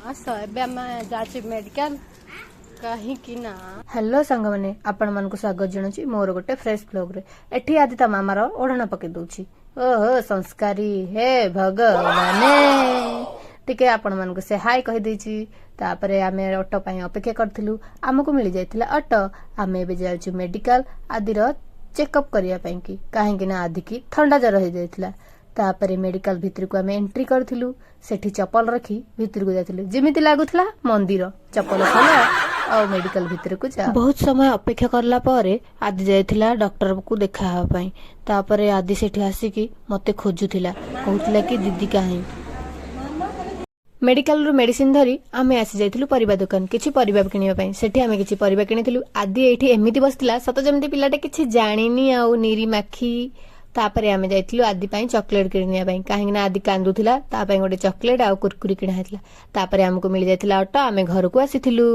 ଆସ, ଏବେ ଆମେ ଯାଉଛୁ ମେଡିକାଲ, କାହିଁକି ନା ହ୍ୟାଲୋ ସାଙ୍ଗମାନେ, ଆପଣମାନଙ୍କୁ ସ୍ୱାଗତ ଜଣାଉଛି ମୋର ଗୋଟେ ଫ୍ରେଶ୍ ବ୍ଲଗ୍ରେ। ଏଠି ଆଜି ତା ମାମାର ଓଢ଼ଣା ପକେଇ ଦଉଛି। ଓହୋ, ସଂସ୍କାରୀ, ହେ ଭଗବାନେ! ଟିକେ ଆପଣମାନଙ୍କୁ ସେ ହାଇ କହିଦେଇଛି। ତାପରେ ଆମେ ଅଟୋ ପାଇଁ ଅପେକ୍ଷା କରିଥିଲୁ। ଆମକୁ ମିଳିଯାଇଥିଲା ଅଟୋ। ଆମେ ଏବେ ଯାଉଛୁ ମେଡିକାଲ ଆଦିର ଚେକଅପ୍ କରିବା ପାଇଁ କି, କାହିଁକି ନା ଆଦିକି ଥଣ୍ଡା ଜ୍ୱର ହେଇଯାଇଥିଲା। ତାପରେ ମେଡିକାଲ ଭିତରକୁ ଆମେ ଏଣ୍ଟ୍ରି କରିଥିଲୁ। ସେଠି ଚପଲ ରଖି ଭିତରକୁ ଯାଇଥିଲୁ। ଯେମିତି ଲାଗୁଥିଲା ମନ୍ଦିର। ଚପଲ ଖୋଲ ଆଉ ମେଡିକାଲ ଭିତରକୁ ଯା। ବହୁତ ସମୟ ଅପେକ୍ଷା କଲା ପରେ ଆଦି ଯାଇଥିଲା ଡକ୍ଟରକୁ ଦେଖା ହେବା ପାଇଁ। ତାପରେ ଆଦି ସେଠି ଆସିକି ମତେ ଖୋଜୁଥିଲା, କହୁଥିଲା କି ଦିଦି କାହିଁ? ମେଡିକାଲରୁ ମେଡିସିନ ଧରି ଆମେ ଆସି ଯାଇଥିଲୁ ପରିବା ଦୋକାନ କିଛି ପରିବା କିଣିବା ପାଇଁ। ସେଠି ଆମେ କିଛି ପରିବା କିଣିଥିଲୁ। ଆଦି ଏଇଠି ଏମିତି ବସିଥିଲା, ସତ ଯେମିତି ପିଲାଟା କିଛି ଜାଣିନି ଆଉ ନିରି ମାଖି। ତାପରେ ଆମେ ଯାଇଥିଲୁ ଆଦି ପାଇଁ ଚକୋଲେଟ କିଣିବା ପାଇଁ, କାହିଁକି ନା ଆଦି କାନ୍ଦୁଥିଲା। ତା ପାଇଁ ଗୋଟେ ଚକୋଲେଟ ଆଉ କୁରକୁରି କିଣା ହେଇଥିଲା। ତାପରେ ଆମକୁ ମିଳିଯାଇଥିଲା ଅଟୋ। ଆମେ ଘରକୁ ଆସିଥିଲୁ।